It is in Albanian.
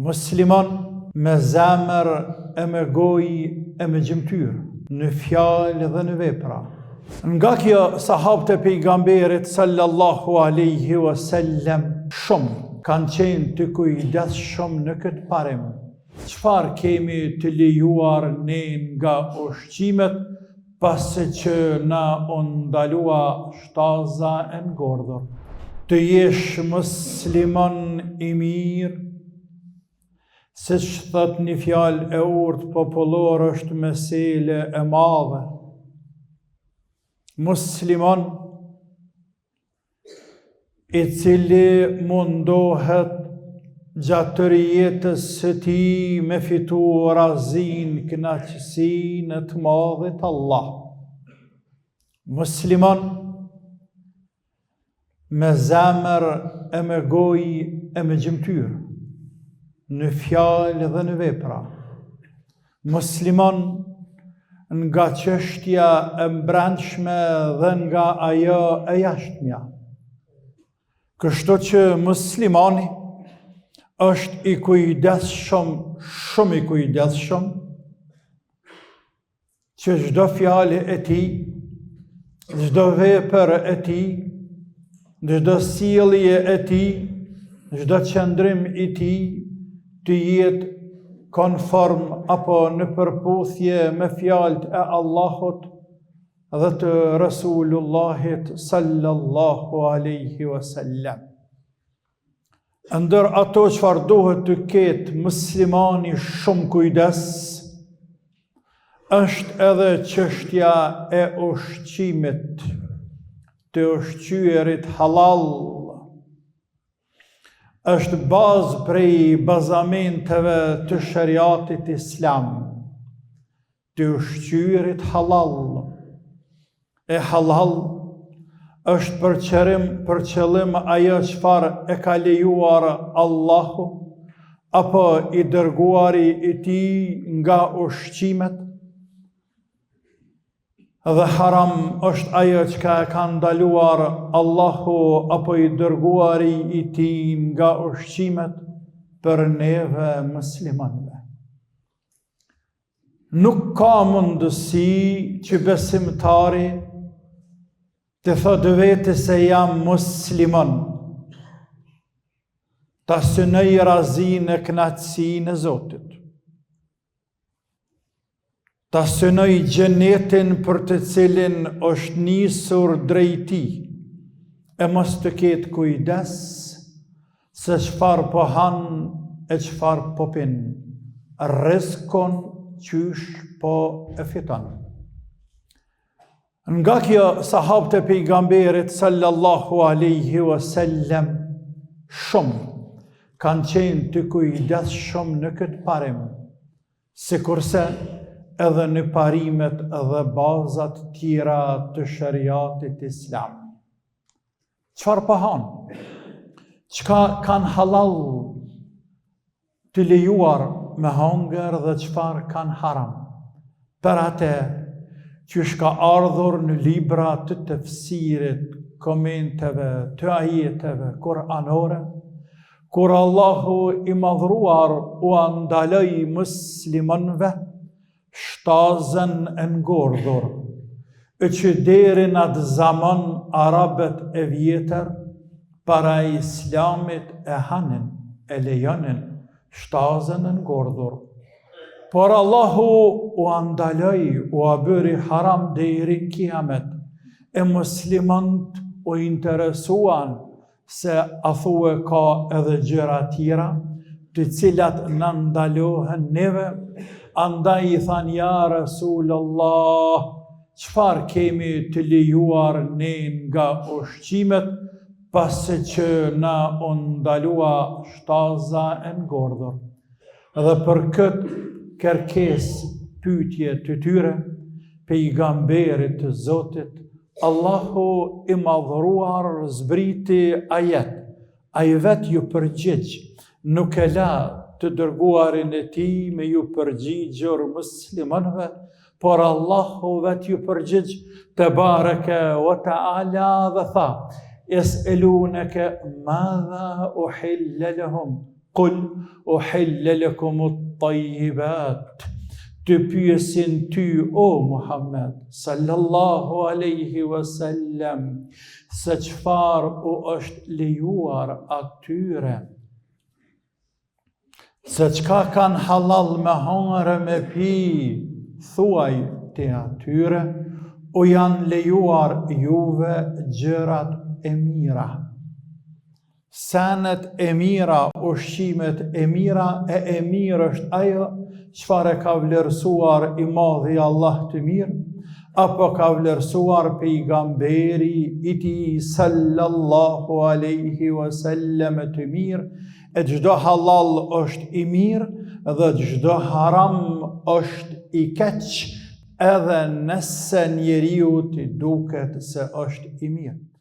Muslimon me zemër e me gojë e me gjymtyrë, në fjalë dhe në vepra. Nga kjo sahabët e pejgamberit sallallahu alaihi wasallam shumë kanë qenë të kujdesshëm në këtë parim. Çfarë kemi të lejuar ne nga ushqimet pasi që na u ndalua shtaza e ngordhur. Të jesh musliman i mirë, siç thotë një fjalë e urtë popullore është mesele e madhe. Musliman i cili mundohet gjatë tërë jetës së tij me fitu razinë, kënaqësinë e të madhit Allah. Musliman me zemër e me gojë e me gjymtyrë, në fjalë dhe në vepra. Musliman nga çështja e mbrendshme dhe nga ajo e jashtmja. Kështu që muslimani është i kujdesshëm, shumë i kujdesshëm, që çdo fjalë e tij, çdo vepër e tij, çdo sjellje e tij, çdo qëndrim i tij të jetë konform apo në përputhje me fjalët e Allahut dhe të Resulullahit sallallahu alaihi wasallam. Ndër ato çfarë duhet të ketë muslimani shumë kujdes, është edhe çështja e ushqimit, të ushqyerit hallall, është bazë prej bazamenteve të sheriatit islam. Të ushqyerit hallall. E hallall është për qërim, për qëllim ajo çfarë e ka lejuar Allahu apo i dërguari i tij nga ushqimet dhe haram është ajo çka e ka ndaluar Allahu apo i dërguari i tij nga ushqimet për neve muslimanëve. Nuk ka mundësi që besimtari të thotë vetes se jam musliman, ta synoj razinë e kënaqësinë e Zotit, ta synoj xhenetin për të cilin është nisur drejt tij, e mos të ketë kujdes se çfarë po han e çfarë po pin, rrizkun qysh po e fiton. Nga kjo sahabët e pejgamberit sallallahu alaihi wasallam shumë kanë qenë të kujdesshëm në këtë parim, sikurse edhe në parimet dhe bazat tjera të sheriatit islam. Çfarë po han? Çka kanë hallall të lejuar me hangër dhe çfarë kanë haram? Për atë qysh ka ardhur në libra të tefsirit, komenteve, të ajeteve kuranore, kur Allahu i madhruar ua ndaloi muslimanëve shtazën e ngordhur, e që deri në atë zaman arabët e vjetër para islamit e hanin, e lejonin shtazën e ngordhur. Por Allahu ua ndaloi, ua bëri haram deri në kiamet, e muslimant u interesuan se a thue ka edhe gjëra tjera, të cilat na ndalohen neve, andaj i thanë ja Resulallah, çfarë kemi të lejuar ne nga ushqimet, pasi që na u ndalua shtaza e ngordhur. Dhe për këtë kërkesë pyetje të tyre, pejgamberit të Zotit, Allahu i madhëruar zbriti ajet, ai vetë iu përgjigj, nuk e la të dërguarin e tij me iu përgjigjur muslimanëve, por Allahu vetë iu përgjigj tebareke ve teala dhe tha, jes'eluneke madha uhille lehum. Kul uhille lekumut tajibat, të pyesin ty o Muhammed, sallallahu aleyhi wa sallam, se çfarë u është lejuar atyre, se çka kanë hallall me hangër e me pi, thuaj ti atyre, u janë lejuar juve gjërat e mira. Senet e mira, ushqimet e mira, e e mirë është ajo çfarë e ka vlerësuar i madhi Allah të mirë, apo ka vlerësuar pejgamberi i tij sallallahu alaihi wasallam të mirë, e çdo hallall është i mirë dhe çdo haram është i keq, edhe nëse njeriut i duket se është i mirë.